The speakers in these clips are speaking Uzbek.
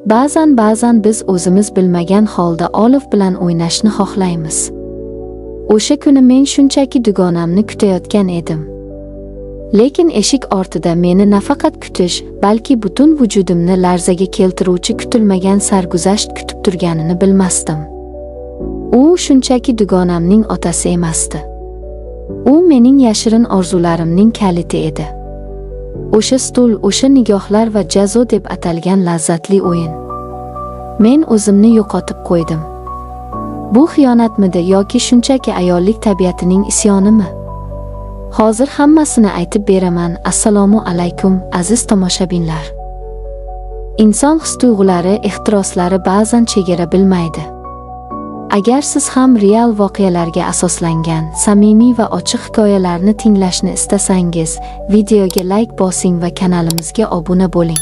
Ba'zan biz o'zimiz bilmagan holda olov bilan o'ynashni xohlaymiz. O'sha kuni men shunchaki dugonamni kutayotgan edim. Lekin eshik ortida meni nafaqat kutish, balki butun vujudimni larzaga keltiruvchi kutilmagan sarguzasht kutib turganini bilmasdim. U shunchaki dugonamning otasi emasdi. U mening yashirin orzularimning kaliti edi. O'sha stul, o'sha nigohlar va jazo deb atalgan lazzatli o'yin. Men o'zimni yo'qotib qo'ydim. Bu xiyonatmidi yoki shunchaki ayollik tabiatining isyonimi? Hozir hammasini aytib beraman. Assalomu alaykum, aziz tomoshabinlar. Inson his-tuyg'ulari, ehtiroslari ba'zan chegara bilmaydi. Agar siz ham real voqealarga asoslangan, samimiy va ochiq hikoyalarni tinglashni istasangiz, videoga like bosing va kanalimizga obuna bo'ling.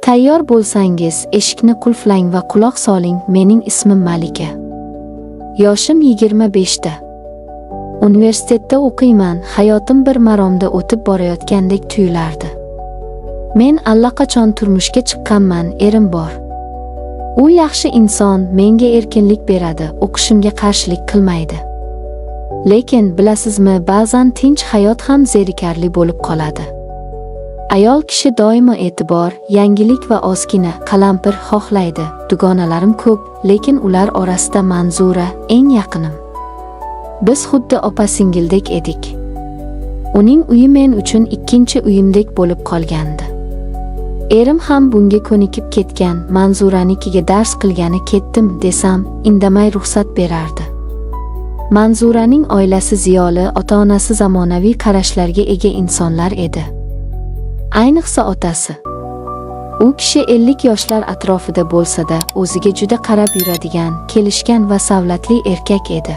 Tayyor bo'lsangiz, eshikni qulflang va quloq soling. Mening ismim Malika. Yoshim 25 ta. Universitetda o'qiyman, hayotim bir maromda o'tib borayotgandek tuyulardi. Men allaqachon turmushga chiqqanman, erim bor. U yaxshi inson, menga erkinlik beradi, o'qishimga qarshilik qilmaydi. Lekin bilasizmi, ba'zan tinch hayot ham zerikarli bo'lib qoladi. Ayol kishi doimo e'tibor, yangilik va ozgina qalampir xohlaydi. Dugonalarim ko'p, lekin ular orasida Manzura eng yaqinim. Biz xuddi opa-singildek edik. Uning uyi men uchun ikkinchi uyimdek bo'lib qolgandi. Erim ham bunga ko'nikib ketgan, Manzuranikiga dars qilgani ketdim desam, indamay ruxsat berardi. Manzuraning oilasi ziyoli, ota-onasi zamonaviy qarashlarga ega insonlar edi. Ayniqsa otasi. U kishi 50 yoshlar atrofida bo'lsa-da, o'ziga juda qarab yuradigan, kelishgan va savlatli erkak edi.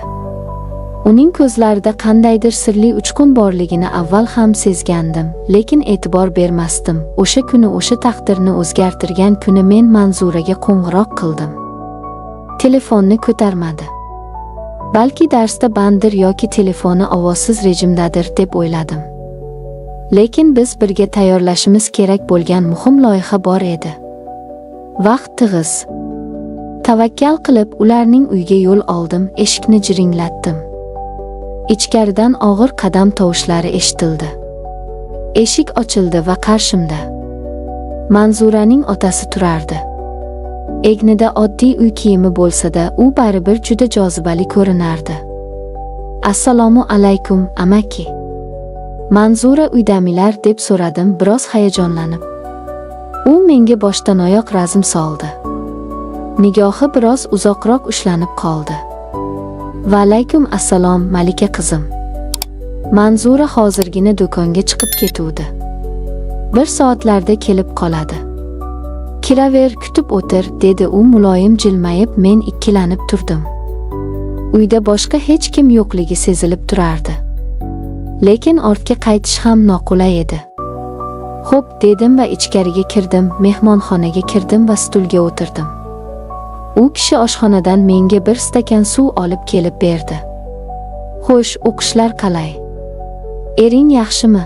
Uning ko'zlarida qandaydir sirli uchqun borligini avval ham sezgandim, lekin e'tibor bermasdim. O'sha kuni, o'sha taqdirni o'zgartirgan kuni men Manzuraga qo'ng'iroq qildim. Telefonni ko'tarmadi. Balki darsda banddir yoki telefoni ovozsiz rejimdadir deb o'yladim. Lekin biz birga tayyorlashimiz kerak bo'lgan muhim loyiha bor edi. Vaqt tig'iz. Tavakkal qilib ularning uyiga yo'l oldim, eshikni jiringlatdim. Ichkaridan og'ir qadam tovushlari eshitildi. Eshik ochildi va qarshimda Manzuraning otasi turardi. Egnida oddiy uy kiyimi bo'lsa-da, u baribir juda jozibali ko'rinardi. "Assalomu alaykum, amaki. Manzura uydamilar?" deb so'radim biroz hayajonlanib. U menga boshdan oyoq razm soldi. Nigohi biroz uzoqroq ushlanib qoldi. "Va alaykum assalom, Malika qizim. Manzura hozirgina do'konga chiqib ketuvdi. Bir soatlarda kelib qoladi. Kiraver, kutib o'tir", dedi u muloyim jilmayib. Men ikkilanib turdim. Uyda boshqa hech kim yo'qligi sezilib turardi. Lekin ortga qaytish ham noqulay edi. "Xo'p", dedim va ichkariga kirdim, mehmonxonaga kirdim va stulga o'tirdim. U kishi oshxonadan menga bir stakan suv olib kelib berdi. "Xo'sh, o'qishlar qalay? Ering yaxshimi?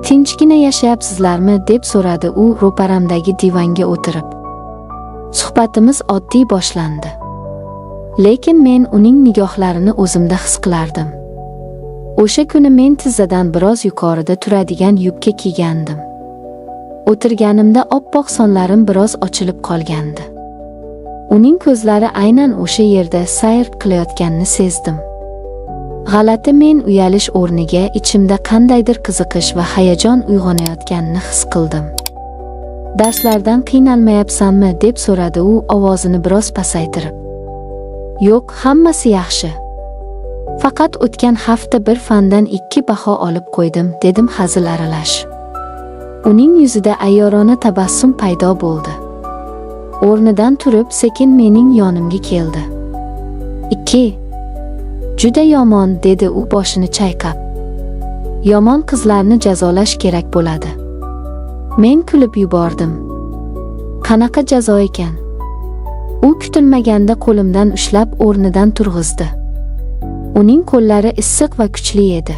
Tinchgina yashayapsizlarmi?" deb so'radi u ro'paramdagi divanga o'tirib. Suhbatimiz oddiy boshlandi. Lekin men uning nigohlarini o'zimda his qilardim. O'sha kuni men tizzadan biroz yuqorida turadigan yubka kiygandim. O'tirganimda oppoq sonlarim biroz ochilib qolgandi. Uning ko'zlari aynan o'sha yerda sayr qilayotganini sezdim. G'alati, men uyalish o'rniga ichimda qandaydir qiziqish va hayajon uyg'onayotganini his qildim. "Darslardan qiynalmayapsanmi?" deb so'radi u ovozini biroz pasaytirib. "Yo'q, hammasi yaxshi. Faqat o'tgan hafta bir fandan 2 baho olib qo'ydim", dedim hazil aralash. Uning yuzida ayyorona tabassum paydo bo'ldi. O'rnidan turib, sekin mening yonimga keldi. "2. Juda yomon", dedi u boshini chayqab. "Yomon qizlarni jazolash kerak bo'ladi." Men kulib yubordim. "Qanaqa jazo ekan?" U kutilmaganda qo'limdan ushlab o'rnidan turg'izdi. Uning qo'llari issiq va kuchli edi.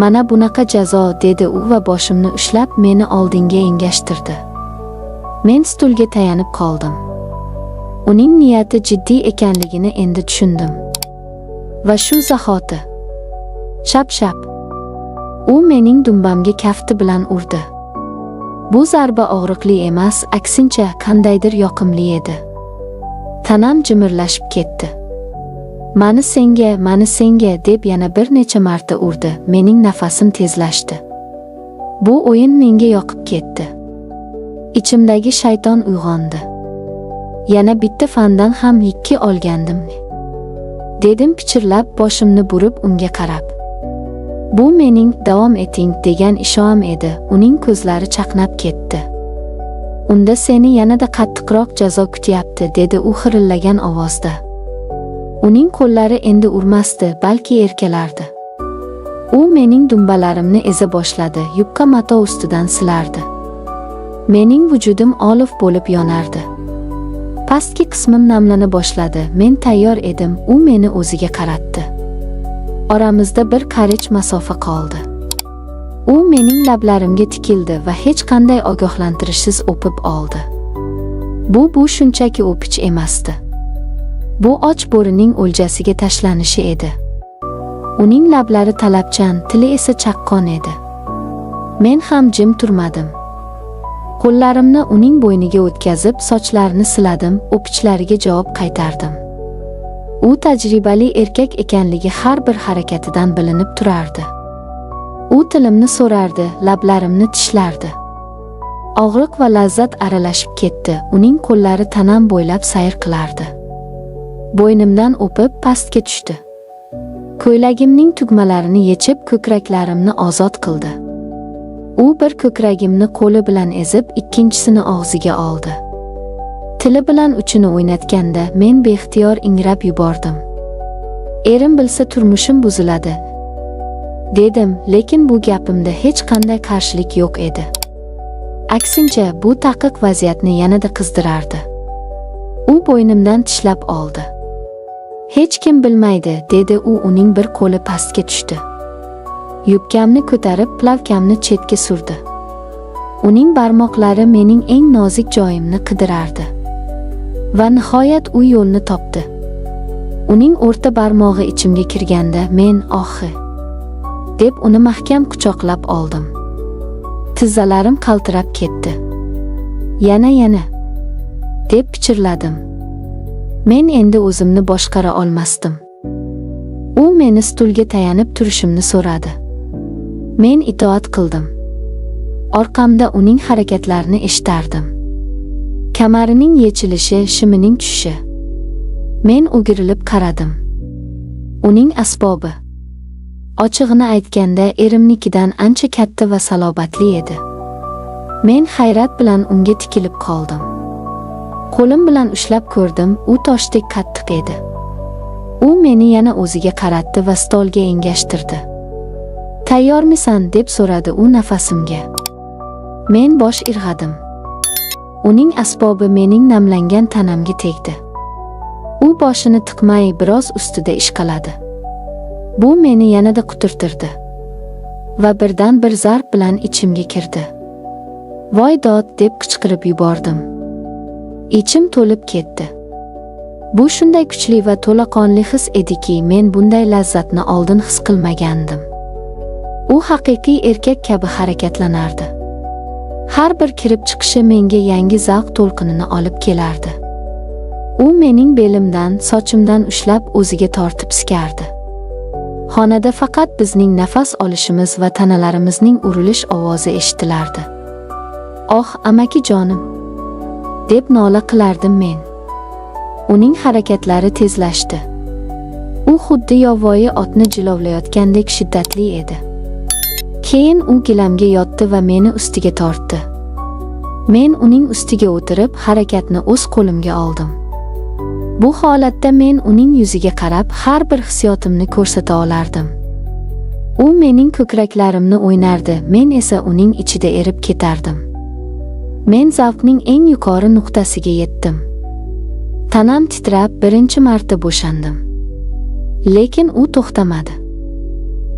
"Mana bunaqa jazo", dedi u va boshimni ushlab meni oldinga engashtirdi. Men stulga tayanib qoldim. Uning niyati jiddiy ekanligini endi tushundim. Va shu zahoti shap-shap. U mening dumbamga kafti bilan urdi. Bu zarba og'riqli emas, aksincha qandaydir yoqimli edi. Tanam jimirlashib ketdi. Mani senga, mani senga deb yana bir necha marta urdi. Mening nafasim tezlashdi. Bu o'yin menga yoqib ketdi. Ichimdagi shayton uyg'ondi. Yana bitta fandan ham 2 olgandim, dedim pichirlab, boshimni burib unga qarab. Bu mening davom eting degan ishoram edi. Uning ko'zlari chaqnab ketdi. Unda seni yanada qattiqroq jazo kutyapti, dedi u xirillagan ovozda. Uning qo'llari endi urmasdi, balki erkalardi. U mening dumbalarimni eza boshladi, yupqa mato ustidan silardi. Mening vujudim olov bo'lib yonardi. Pastki qismim namlana boshladi. Men tayyor edim, u meni o'ziga qaratdi. Oramizda bir qarich masofa qoldi. U mening lablarimga tikildi va hech qanday ogohlantirishsiz o'pib oldi. Bu shunchaki o'pich emasdi. Bu och bo'rining o'ljasiga tashlanishi edi. Uning lablari talabchan, tili esa chaqqon edi. Men ham jim turmadim. Qo'llarimni uning bo'yniga o'tkazib, sochlarini siladim, o'pichlariga javob qaytardim. U tajribali erkak ekanligi har bir harakatidan bilinib turardi. U tilimni so'rardi, lablarimni tishlardi. Og'riq va lazzat aralashib ketdi. Uning qo'llari tanam bo'ylab sayr qilardi. Bo'ynimdan o'pib pastga tushdi. Ko'ylagimning tugmalarini yechib, ko'kraklarimni ozod qildi. U bir ko'kragimni qo'li bilan ezib, ikkinchisini og'ziga oldi. Tili bilan uchini o'ynatganda men beixtiyor ingrab yubordim. Erim bilsa turmushim buziladi, dedim, lekin bu gapimda hech qanday qarshilik yo'q edi. Aksincha, bu taqiq vaziyatni yanada qizdirardi. U bo'ynimdan tishlab oldi. Hech kim bilmaydi, dedi u, uning bir qo'li pastga tushdi. Yubkamni ko'tarib, plavkamni chetga surdi. Uning barmoqlari mening eng nozik joyimni qidirardi. Va nihoyat u yo'lni topdi. Uning o'rta barmog'i ichimga kirganda men "Ohi" deb uni mahkam quchoqlab oldim. Tizzalarim qaltirab ketdi. Yana, yana, deb pichirladim. Men endi o'zimni boshqara olmasdim. U meni stulga tayanib turishimni so'radi. Men itoat qildim. Orqamda uning harakatlarini eshitardim. Kamarining yechilishi, shimining tushishi. Men o'girilib qaradim. Uning asbobi, ochig'ini aytganda, erimnikidan ancha katta va salobatli edi. Men hayrat bilan unga tikilib qoldim. Qo'lim bilan ushlab ko'rdim, u toshdek qattiq edi. U meni yana o'ziga qaratdi va stolga engashtirdi. Tayyormisan, deb so'radi u nafasimga. Men bosh irg'adim. Uning asbobi mening namlangan tanamga tegdi. U boshini tiqmay biroz ustida ishqaladi. Bu meni yanada quturtirdi. Va birdan bir zarb bilan ichimga kirdi. Voy dod, deb qichqirib yubordim. Ichim to'lib ketdi. Bu shunday kuchli va to'laqonli his ediki, men bunday lazzatni oldin his qilmagandim. U haqiqiy erkak kabi harakatlanardi. Har bir kirib chiqishi menga yangi zavq to'lqinini olib kelardi. U mening belimdan, sochimdan ushlab o'ziga tortib sikardi. Xonada faqat bizning nafas olishimiz va tanalarimizning urilish ovozi eshitilardi. "Oh, amaki jonim", deb nola qilardim men. Uning harakatlari tezlashdi. U xuddi yovvoyi otni jilovlayotgandek shiddatli edi. Keyin u gilamga yotdi va meni ustiga tortdi. Men uning ustiga o'tirib, harakatni o'z qo'limga oldim. Bu holatda men uning yuziga qarab har bir hissiyotimni ko'rsata olardim. U mening ko'kraklarimni o'ynardi, men esa uning ichida erib ketardim. Men zavqning eng yuqori nuqtasiga yetdim. Tanam titrab, birinchi marta bo'shandim. Lekin u to'xtamadi.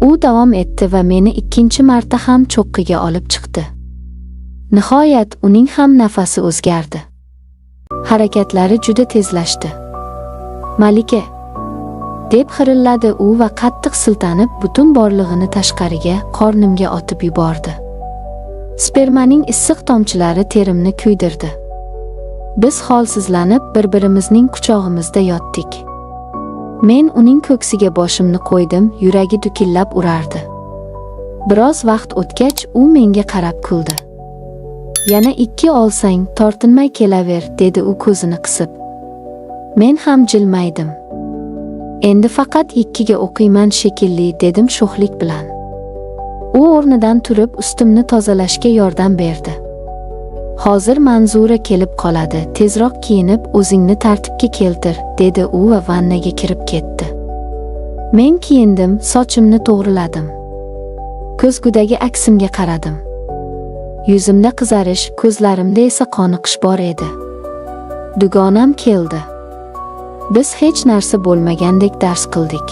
U davom etdi va meni ikkinchi marta ham cho'qqiga olib chiqdi. Nihoyat uning ham nafasi o'zgardi. Harakatlari juda tezlashdi. "Malika!" deb xirilladi u va qattiq siltanib, butun borlig'ini tashqariga, qornimga otib yubordi. Spermaning issiq tomchilari terimni kuydirdi. Biz holsizlanib bir-birimizning quchog'imizda yotdik. Men uning ko'ksiga boshimni qo'ydim, yuragi dukillab urardi. Biroz vaqt o'tgach, u menga qarab kuldi. "Yana ikki olsang, tortinmay kelaver", dedi u ko'zini qisib. Men ham jilmaydim. "Endi faqat ikkiga o'qiyman shekilli", dedim sho'xlik bilan. U o'rnidan turib, ustimni tozalashga yordam berdi. "Hozir Manzura kelib qoladi, tezroq kiyinib, o'zingni tartibga keltir", dedi u va vannaga kirib ketdi. Men kiyindim, sochimni to'g'riladim. Ko'zgudagi aksimga qaradim. Yuzimda qizarish, ko'zlarimda esa qoniqish bor edi. Dugonam keldi. Biz hech narsa bo'lmagandek dars qildik.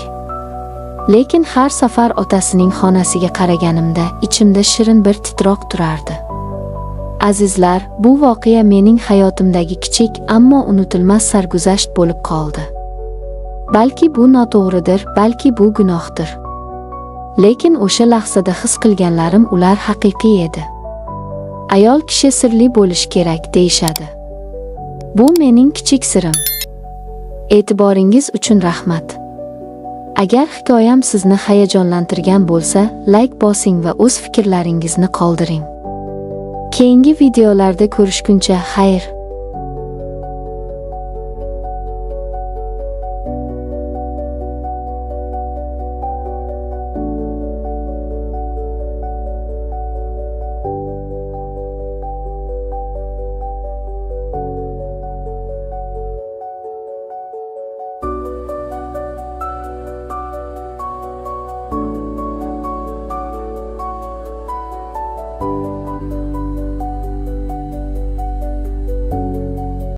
Lekin har safar otasining xonasiga qaraganimda ichimda shirin bir titroq turardi. Azizlar, bu voqea mening hayotimdagi kichik, ammo unutilmas sarguzasht bo'lib qoldi. Balki bu noto'g'ridir, balki bu gunohdir. Lekin o'sha lahzada his qilganlarim, ular haqiqiy edi. Ayol kishi sirli bo'lishi kerak, deyishadi. Bu mening kichik sirim. E'tiboringiz uchun rahmat. Agar hikoyam sizni hayajonlantirgan bo'lsa, layk bosing va o'z fikrlaringizni qoldiring. Keyingi videolarda ko'rishguncha xayr.